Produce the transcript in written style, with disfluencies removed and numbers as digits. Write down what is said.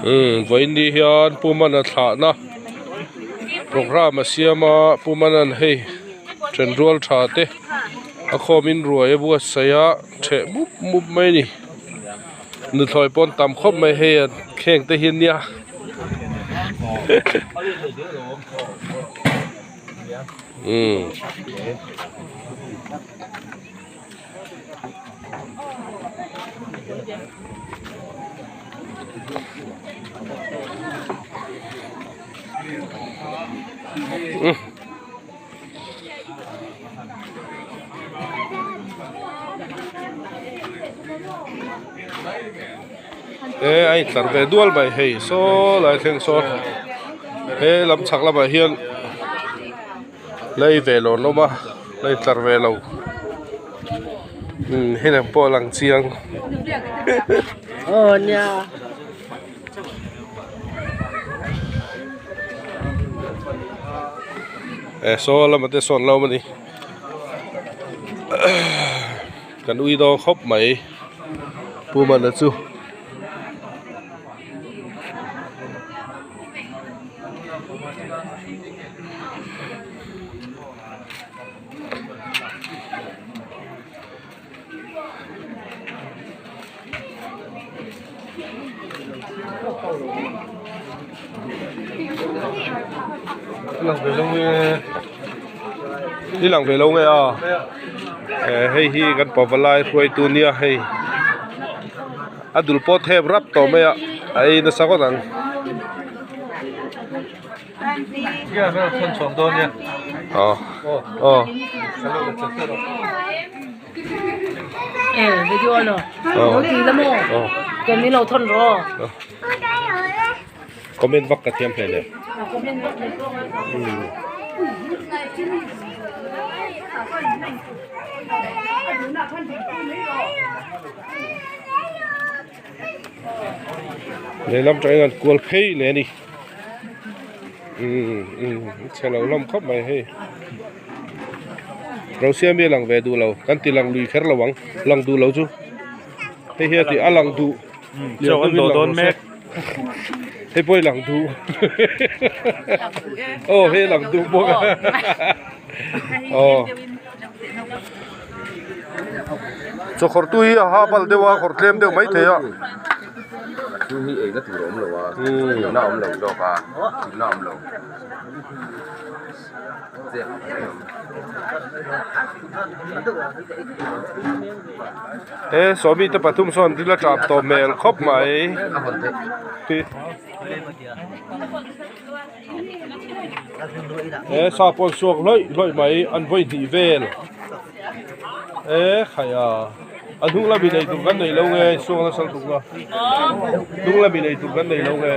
Umm vawiin hian Pu Mana thlahna programme a siam a Pu Mana'n hei thenrual tha te a khawmin ruai a buatsaih a theh mup mup mai a ni nuthlawi pawh an tam khawp mai hei an kheng te hi ania umm. E a intlar ve dual mai hei saw lai thleng sawn he lam chhak lamah hian lei ve lo an awm a la intlar ve lo umm hei lam pawh a lang chiang e saw lama te sawn lo awm a ni kan ui dawn khawp mai pu mana chu. I lang ve lo nge a hei hi kan pavalai hruaitu nia hei. A dul pawh thep rap tawh mai a a ei nasa ngawt ang. Aw aw. Comment vak ka thiam hle le. Lehlam tangin an kual phei leh a ni umm umm chhe lo hlawm khawp mai hei Rosiami a lang ve duh lo kan ti lang lui kher lo ang lang duh lo chu hei hi a ti a lang duh Chaw an dawh dawn mek. Hei pawh i lang duh. Aw hei lang duh bawk a. Aw. Chaw khawrh tu hi a ha bal deuh a khawrh tlem deuh mai thei a. Chu hi eina tur a awm lo a, eina a awm lo zawk a, eina a awm lo. He sawmi te pathum sawn thil a tap tawh hmel khawp mai. He sa pawh an suak hlawih hlawih mai an vawi hnih vel e khai a a hnung lamin eitur kan nei lo nge suak nasa lutuk a hnung lamin eitur kan nei lo nge.